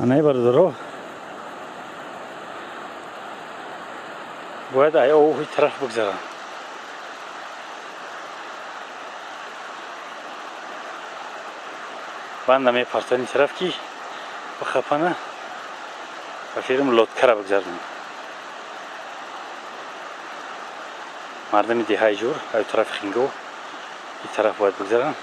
Ана бародаро бояд ай оҳи тараф бигзарам. Банда мепартани тараф ки бихапана ба фирм лодкара бигзарам. Мардами деҳаи ҷур ай тарафи Хинго ин тараф бояд бигзарам.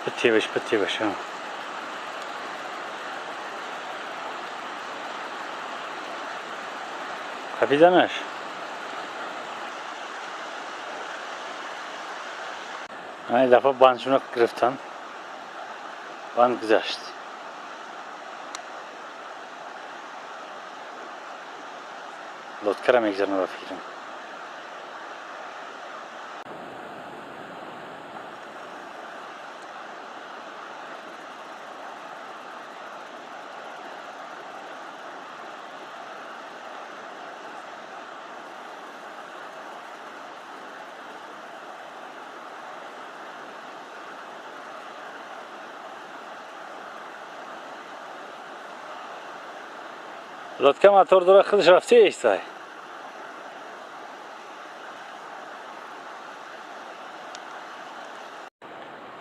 Битеваш, битеваш. Қапиданаш. Ай дафъа бандшуна гирифтан. Банд гузашт. Лодкара мегзарна ба фикрам. Лодка мотор дора худаш рафте истай.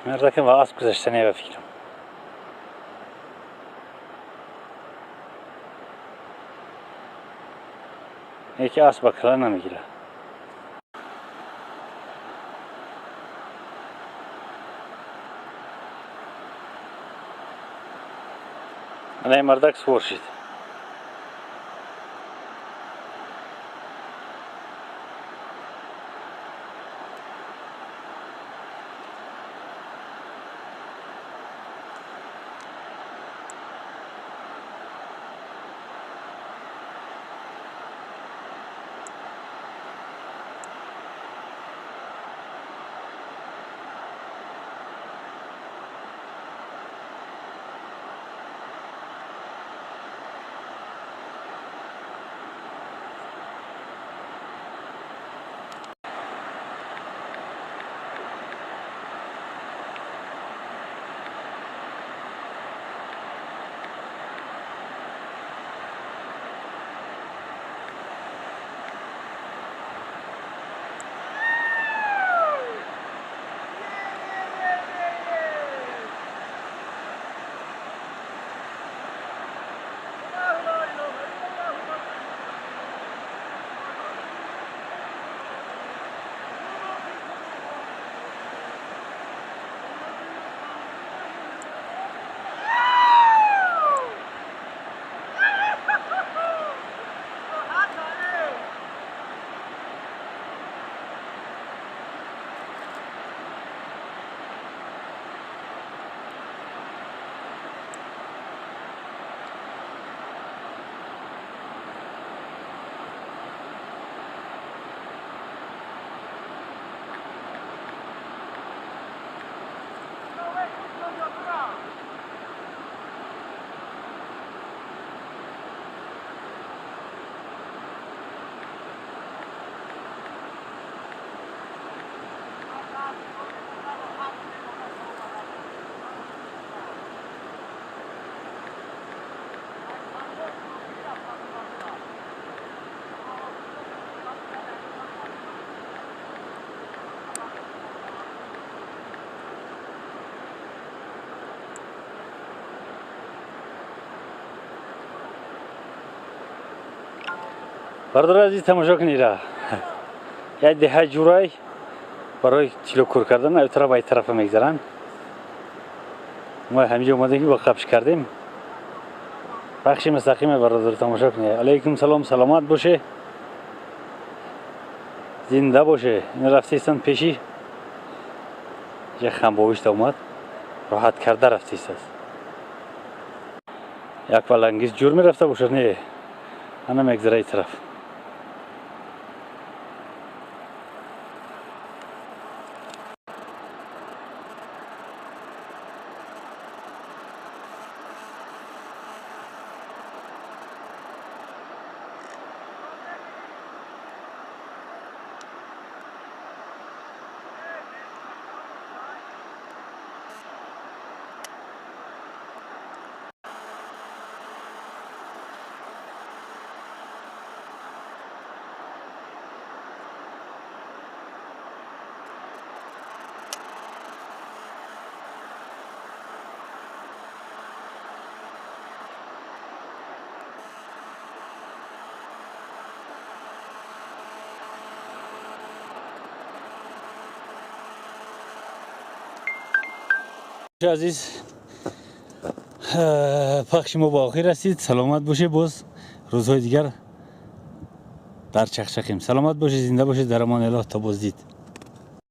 Мардакам ва асп гузаштане ба фикрам. Яке асп ба кала намегира. Ана мардак сувор шид. Бародари азиз, тамошо кунед. Як деҳа ҷурай барои тилокур кардан ай тараф ай тарафа мегзаранд. Мо ҳаминҷо омадем ки ба қапш кардем. Бахши мустақиме бародар тамошо кунед. Алайкум салом, саломат боше. Зинда боше. Ин рафтистан пеши. Як хамбовишта омад. Роҳат карда рафтист. Як валангиз ҷур мерафта бошад, не. Ана мегзара ин тараф. Азиз, пахши мо ба охир расид. Саломат бошед, боз рӯзҳои дигар дар чақчақем. Саломат бошед, зинда бошед, дар амони Аллоҳ, то боздид.